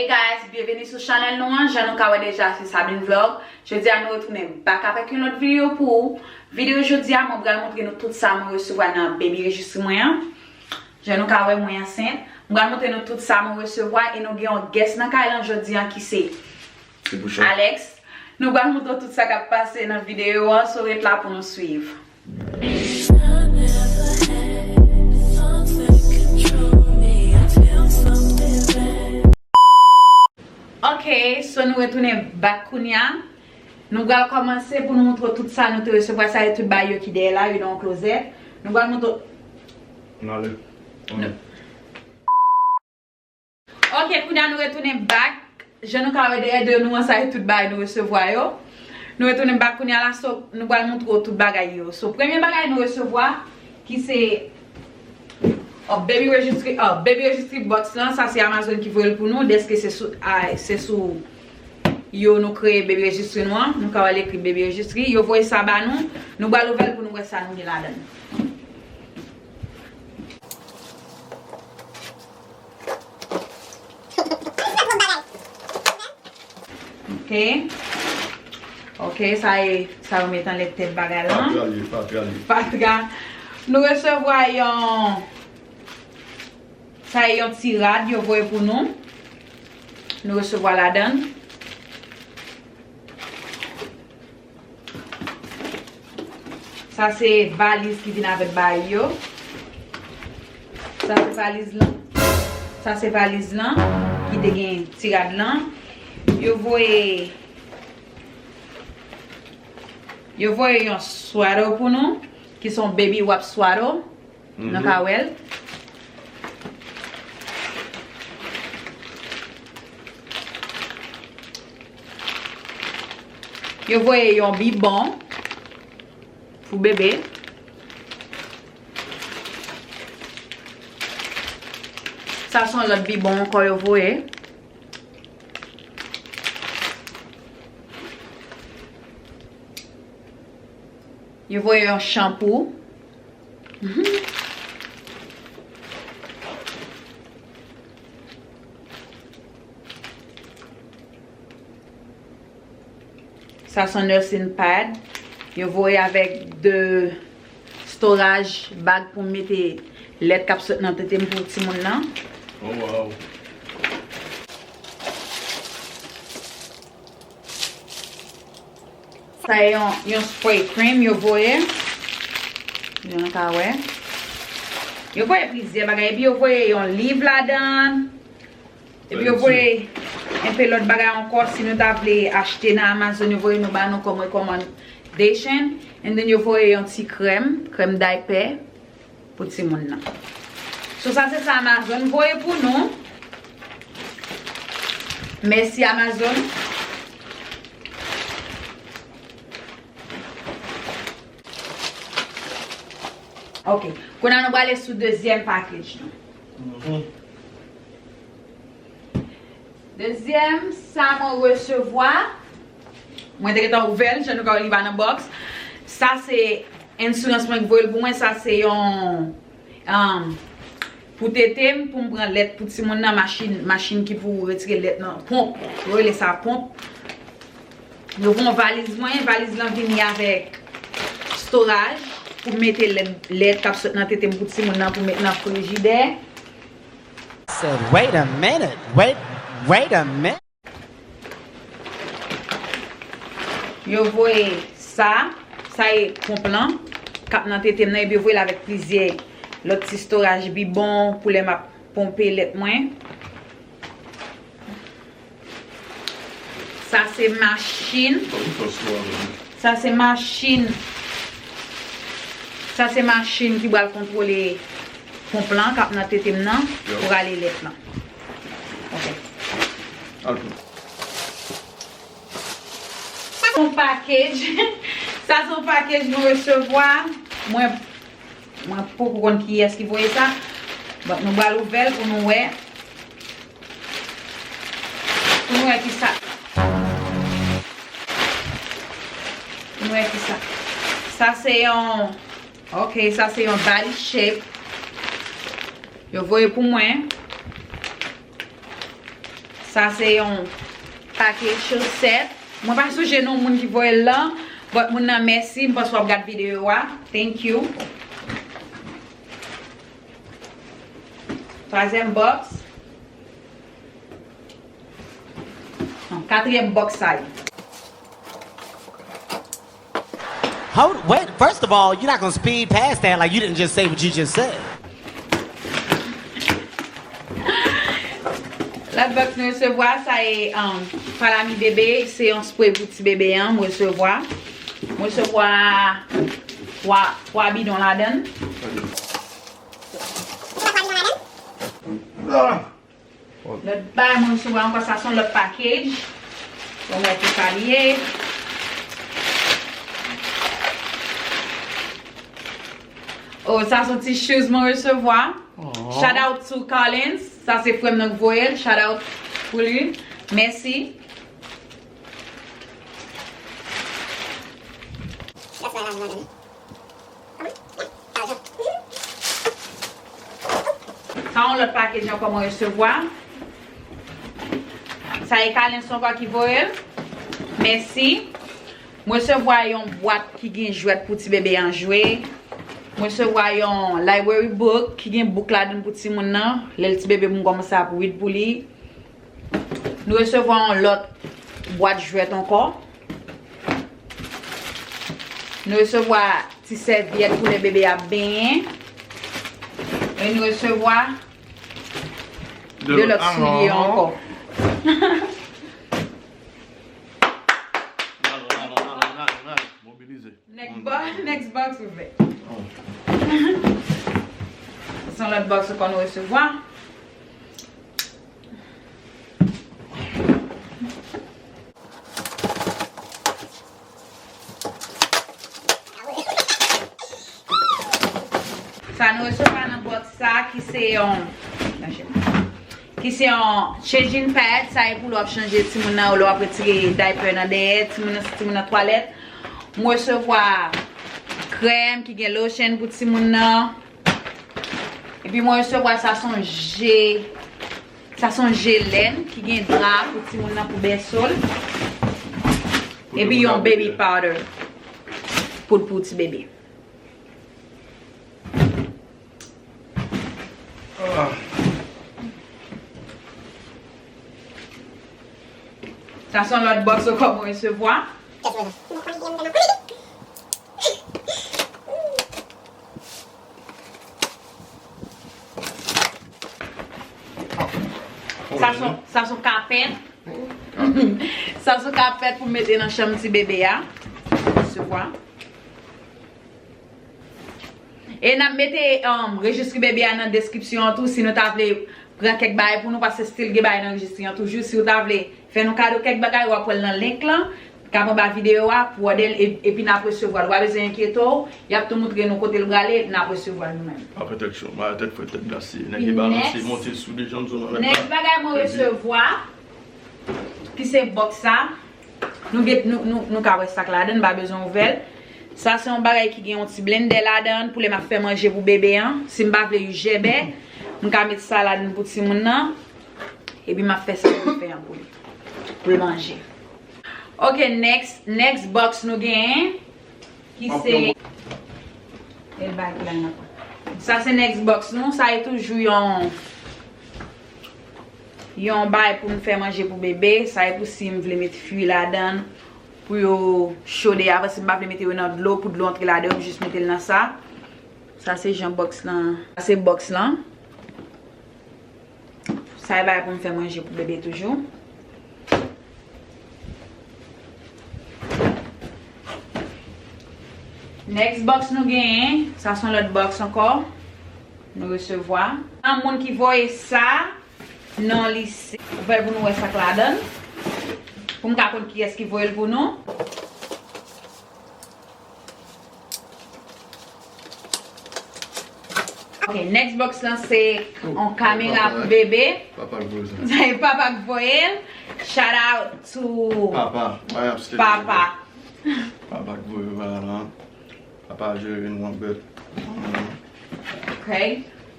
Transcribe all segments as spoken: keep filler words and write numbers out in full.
Hey guys, byenveni sou chanèl nou an. Jan nou ka wè deja, se Sabine Vlog. Jodi a nou retounen back avèk yon lòt videyo pou ou. Videyo jodi a, mwen pral montre nou tout sa mwen resevwa nan baby registry mwen an. Jan nou ka wè, mwen ansent. Mwen pral montre nou tout sa mwen resevwa e nou gen yon guest nan kay lan jodi a ki se Alex. Nou pral montre tout sa k ap pase nan videyo an, so ret la pou nou swiv. Ok, so nou retounen back kounye a. Nou pral kòmanse pou nou montre tout sa nou te resevwa, sa e tout bagay yo ki dèyè la, yo nan yon klozèt. Nou pral montre. N ale. Ok, kounye a nou retounen back. Jan nou ka wè dèyè de nou an, sa e tout bagay nou resevwa yo. Nou retounen back kounye a la, so nou pral montre w tout bagay yo. So, premye bagay nou resevwa, ki se, oh, baby registry, oh, baby registry box lan, sa se Amazon ki voye l pou nou, dèske se sou, a, se sou yo nou kreye baby registry nou an. Nou ka wè l ekri baby registry. Yo voye sa ba nou, nou pral ouvè l pou nou wè sa nou gen ladan l. Ok. Ok, sa e, sa yo met anlè tèt bagay la. Fatra li ye, fatra li ye. Fatra. Nou resevwa yon, sa e yon ti rad yo voye pou nou. Nou resevwa ladan l. Sa se valiz ki vin avèk bagay yo. Sa se valiz lan. Sa se valiz lan ki te gen ti rad lan. Yo voye, yo voye yon sweater pou nou, ki se yon baby wrap sweater. Nou ka wè l. Yo voye yon bibon pou bebe. Sa se yon lòt bibon ankò yo voye. Yo voye yon chanpou. Sa se yon nursing pad. Yo voye avèk de storage bag pou m mete lèt k ap sot nan tete m pou timoun nan. Oh, wow. Sa e yon, yon spray cream yo voye. Jan nou ka wè. Yo voye plizyè bagay. Epi yo voye yon liv ladan. Epi yo voye enpe lòt bagay ankò. Si nou ta vle achte nan Amazon, yo voye nou ba nou kòm recommendation. And then yo voye yon ti krèm, krèm daypè. Pou timoun nan. So sa se sa Amazon voye pou nou. Mèsi Amazon. Ok. Kounye a nou prale sou dezyèm package nou. Dezyèm, sa mwen resevwa. Mwen te gentan ouvè l, jan nou ka wè li pa nan box. Sa se ensurans mwen ki voye l pou mwen. Sa se yon, um, pou tete m, pou m pran lèt pou timoun nan, machin, machin ki pou retire lèt nan, ponp. Yo rele sa ponp. Yo pran valiz mwen, valiz lan vini avèk storage pou mete lèt, lèt k ap sot nan tete m pou timoun nan pou met nan frijidè. Said, "Wait a minute, wait, wait a minute." Yo voye sa, sa e ponp lan k ap nan tete m nan, epi yo voye l avèk plizyè lòt ti storage bibon pou lè m ap ponpe lèt mwen. Sa se machin. Sa se machin. Sa se machin ki pral kontwole ponp lan k ap nan tete m nan pou rale lèt lan. Ok. Sa se yon package. Sa se yon package nou resevwa. Mwen Mwen poko konn kiyès ki voye sa. Bon, nou pral ouvè l pou nou wè. Pou nou wè ki sa. Pou nou wè ki sa. Sa se yon, ok, sa se yon body shape. Yo voye pou mwen. Sa se yon pakèt chosèt. Mwen pa sonje non moun ki voye l lan, but moun nan mèsi, m panse w ap gad videyo a. Thank you. Twazyèm box. Non, katriyèm box sa ye. Hold, wait, first of all, you're not gonna speed past that like you didn't just say what you just said. Lòt box nou resevwa sa e um, Falami bebe, se yon spray pou ti bebe an, mwen resevwa. Mwen resevwa twa twa bidon ladan. Lòt bay mwen resevwa ankò, sa se yon lòt package. Bon, mwen te salye. Oh, sa se yon ti shoes mwen resevwa. Shout out to Collins. Sa se frè m nan k voye l. Shout out pou li. Mèsi. Sa yon lòt package ankò mwen resevwa. Sa e Kalens ankò ki voye l. Mèsi. Mwen resevwa yon bwat ki gen jwèt pou ti bebe an jwe. Mwen resevwa yon library book ki gen book ladan pou timoun nan. Lè l ti bebe pou m kòmanse ap read pou li. Nou resevwa yon lòt bwat jwèt ankò. Nou resevwa ti sèvyèt pou lè bebe ap benyen. E nou resevwa de lòt soulye ankò. Next box, next box ouvè. Se yon lòt box ankò nou resevwa. Sa nou resevwa nan box sa ki se yon ki se yon changing pad, sa e pou lè w ap chanje timoun nan, ou lè w ap retire diaper nan dèyè timoun nan, si timoun nan twalèt. Mwen resevwa krèm ki gen lotion pou timoun nan. Epi mwen resevwa sa se yon je sa se yon je lèn ki gen dra pou timoun nan pou bèso l. Epi yon baby powder poud pou ti bebe. Sa se yon lòt box ankò mwen resevwa. Sa se yon sa se yon kapèt. Sa se yon kapèt pou mete nan chanm ti bebe a. Resevwa. E n ap mete um, rejistri bebe a nan deskripsyon an tou si nou ta vle pran kèk bagay pou nou paske still gen bagay nan rejistri an toujou. Si w ta vle fè nou kado kèk bagay, w ap wè l nan link lan k ap anba videyo a pou òdè l e- epi n ap resevwa l. Ou pa bezwen enkyete w, y ap tou moutre nou kote l prale, n ap resevwa l nou menm. Pa fè tèt cho, mare tèt frèt, tèt glase, nèg e balanse, monte sou de janm, zòn anlè. Next bagay mwen resevwa, ki se box sa. Nou gen nou nou nou ka wè sa k ladan l, m pa bezwen ouvè l. Sa se yon bagay ki gen yon ti blendè ladan l pou lè m ap fè manje pou bebe an. Si m pa vle yu jèbè, m ka met sa ladan l pou timoun nan. Epi m ap fè sa pou l fè an pou li. Pou l manje. Ok, next, next box nou genyen. Ki se. El bay plan nan. Sa se next box nou. Sa e toujou yon yon bay pou m fè manje pou bebe. Sa e pou si m vle met fwi ladan l pou yo chode avan, si m pa vle mete yo nan dlo pou dlo antre ladan yo, m jis mete l nan sa. Sa se jan box lan. Sa se box lan. Sa e bay pou m fè manje pou bebe toujou. Next box nou genyen, sa se yon lòt box ankò. Nou resevwa. An moun ki voye sa nan lise. Ou fè l pou nou wè sa k ladan l. Pou m ka konn kiyès ki voye l pou nou. Ok, next box lan se yon kamera pou bebe. Papa k voye sa. Papa k voye l. Shout out to papa. Papa. Papa k voye bagay lan. Papa jere nou anpil. Ok.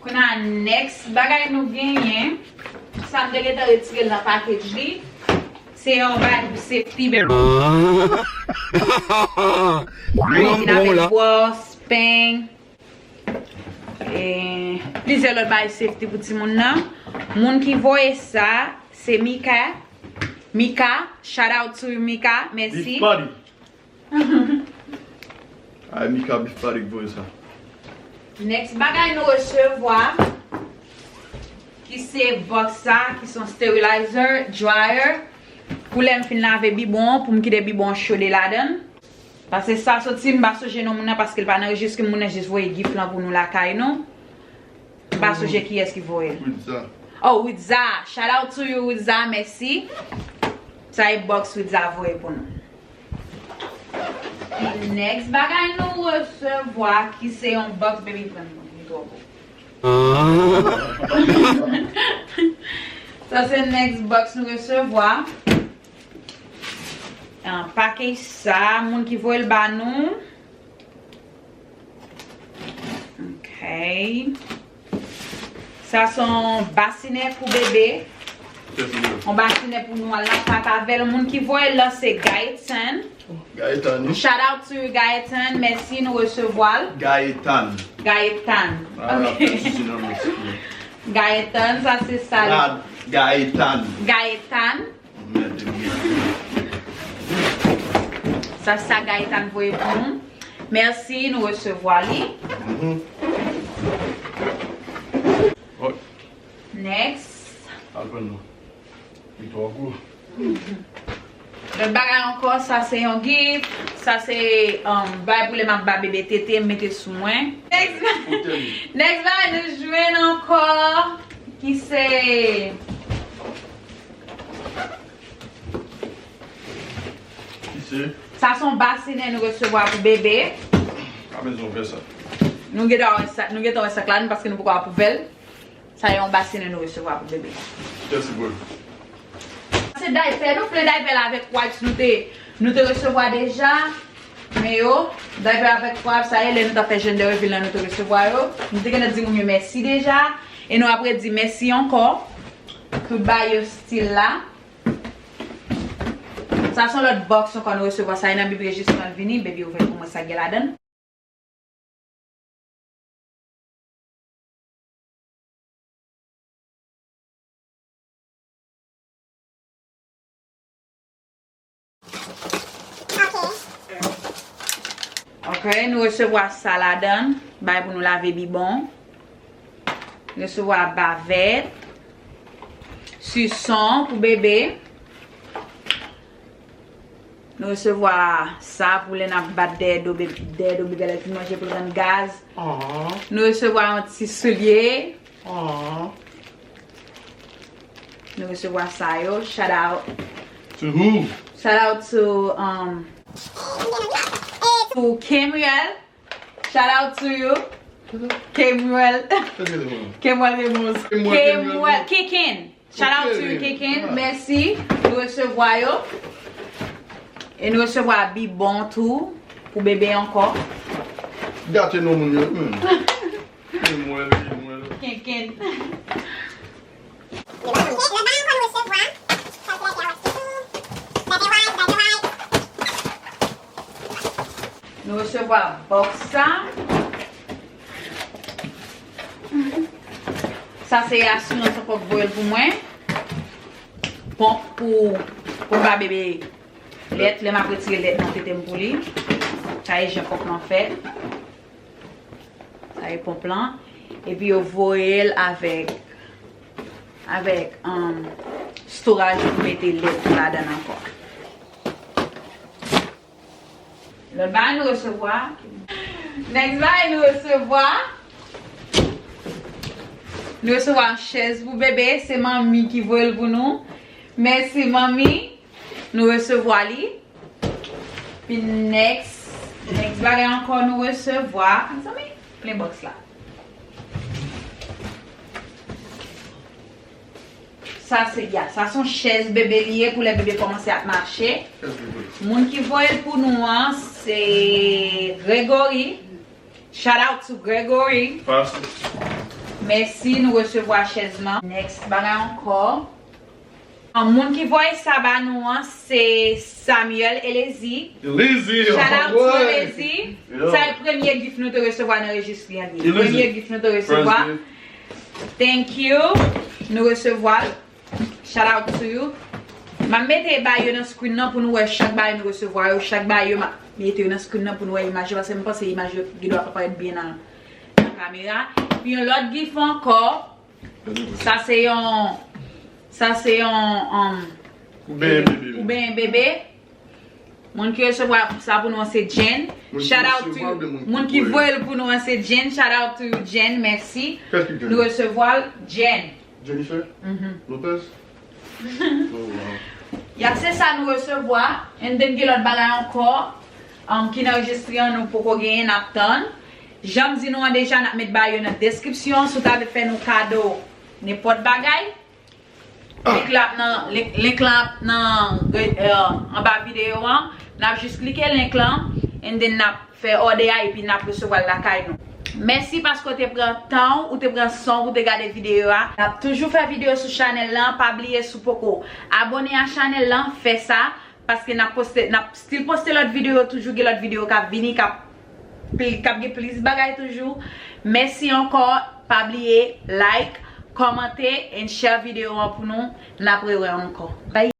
Kounye a, next bagay nou genyen, sa m te gentan retire l nan package li, se yon bagay pou safety belt. Li vin avèk bwòs, peny, e plizyè lòt bagay safety pou timoun nan. Moun ki voye sa, se Mika. Mika, shout out to you, Mika. Mèsi. Ay, Mika Beef Patrick voye sa. Next bagay nou resevwa, ki se box sa, ki se yon sterilizer, dryer, pou lè m fin lave bibwon, pou m kite bibwon chode ladan l. Paske sa soti, m pa sonje non moun nan, paske l pa nan rejis, ke moun nan jis voye gift lan pou nou lakay nou. M pa sonje kiyès ki voye l. Witza. Oh, Witza. Shout out to you, Witza. Mèsi. Sa e box Witza voye pou nou. Next bagay nou resevwa, ki se yon box, baby, pran li, li twò gwo. Sa se next box nou resevwa. Ah, package sa, moun ki voye l ba nou. Ok. Sa se yon basinè pou bebe. Yon basinè pou nou al nan pak avè l. Moun ki voye l la se Gaëtan. Gaëtan, wi. Shout out to you, Gaëtan. Mèsi, nou resevwa l. Gaëtan. Gaëtan. Ah, ok. Gaëtan, sa se sa. Gaëtan. Gaëtan. Sa, sa Gaëtan voye pou nou. Mèsi, nou resevwa li. Next. Al pran non. Li twò gwo. Lòt bagay ankò, sa se yon gift. Sa se, um, bagay pou lè m ap ba bebe tete, m mete sou mwen. Next, next bagay nou jwenn ankò, ki se Ki se? Sa se yon basinè nou resevwa pou bebe. Pa bezwen ouvè sa. Nou gentan wè sa, nou gentan wè sa k ladan paske nou poko ap ouvè l. Sa se yon basinè nou resevwa pou bebe. Kiyès ki voye l? Se daypè, nou plen daypè la avèk wipes nou te, nou te resevwa deja. Men yo, daypè avèk wipes, sa e lè nou t ap fè jèn de revil la, nou te resevwa yo. Nou te gentan di moun yo mèsi deja. E nou ap redi mèsi ankò pou bay yo stil la. Sa se yon lòt box ankò nou resevwa. Sa e nan bebe jis pran l vini, bebe ouvè l pou mwen sa k gen ladan l. Ok, nou resevwa sa ladan, bay pou nou lave bibon. Resevwa bavèt, sison pou bebe. Nou resevwa sa pou lè n ap bat dèyè do bebe, dèyè do bebe lè l fin manje pou l rann gaz. Nou resevwa yon ti soulye. Nou resevwa sa yo. Shout out. To who? Shout out to, um, to Camriel. Shout out to you. Kemuel. Kemuel Remus. Kemuel Kikin. Shout out to you, Kikin. Mèsi. Nou resevwa yo. E nou resevwa bibon tou pou bebe ankò. Gate non moun yo, menm. Kemuel, Kemuel. Kikin. Lòt bagay ankò nou resevwa, sa se lè ki a wòs tou. Bebe wipes, bebe wipes. Nou resevwa box sa. Sa se asirans ankò k voye l pou mwen. Ponp pou, pou m ba bebe lèt, lè m ap retire lèt nan tete m pou li. Sa e jan ponp lan fèt. Sa e ponp lan. Epi yo voye l avèk, avèk, um, storage pou mete lèt ladan l ankò. Lòt bagay nou resevwa. Next bagay nou resevwa. Nou resevwa yon chèz pou bebe. Se manmi ki voye l pou nou. Mèsi, manmi. Nou resevwa li. Pi next, next bagay ankò nou resevwa. Mezanmi, plen box la. Sa se, ya, sa se yon chèz bebe li ye pou lè bebe kòmanse ap mache. Moun ki voye l pou nou an, se Gregory. Shout out to Gregory. Pass it. Mèsi, nou resevwa chèz lan. Next bagay ankò. An, moun ki voye sa ba nou an, se Samuel Elezi. Elezi, shout out to Elezi. Sa e premye gift nou te resevwa nan rejistri an. Premye gift nou te resevwa. Thank you. Nou resevwa l. Shout out to you. M ap mete bagay yo nan screen nan pou nou wè chak bagay nou resevwa yo. Chak bagay yo m ap mete yo nan screen nan pou nou wè imaj yo. Paske m panse imaj yo gen dwa pa parèt byen nan, nan kamera. Epi yon lòt gift ankò. Sa se yon, sa se yon, um, ou benyen bebe. Moun ki resevwa sa pou nou an se Jen. Shout out to you. Moun ki voye l pou nou an se Jen. Shout out to you, Jen. Mèsi. Nou resevwa l, Jen. Jennifer? Lopez? Oh, wow. Ya, se sa nou resevwa. And then gen lòt bagay ankò, um, ki nan rejistri an nou poko genyen, n ap tann. Jan m di nou an deja, n ap met bagay yo nan deskripsyon. Si w ta vle fè nou kado nenpòt bagay, link la ap nan, link, link la ap nan, euh, anba videyo an. N ap jis klike link lan, and then n ap fè òdè a epi n ap resevwa l lakay nou. Mèsi paske w te pran tan w, ou te pran san w pou te gade videyo a. N ap toujou fè videyo sou chanèl lan. Pa bliye si w poko abòne a chanèl lan, fè sa. Paske n ap poste, n ap still poste lòt videyo toujou, gen lòt videyo k ap vini, k ap pli-, k ap gen plis bagay toujou. Mèsi ankò, pa bliye like, kòmante, and share videyo an pou nou. N ap rewè ankò. Bye.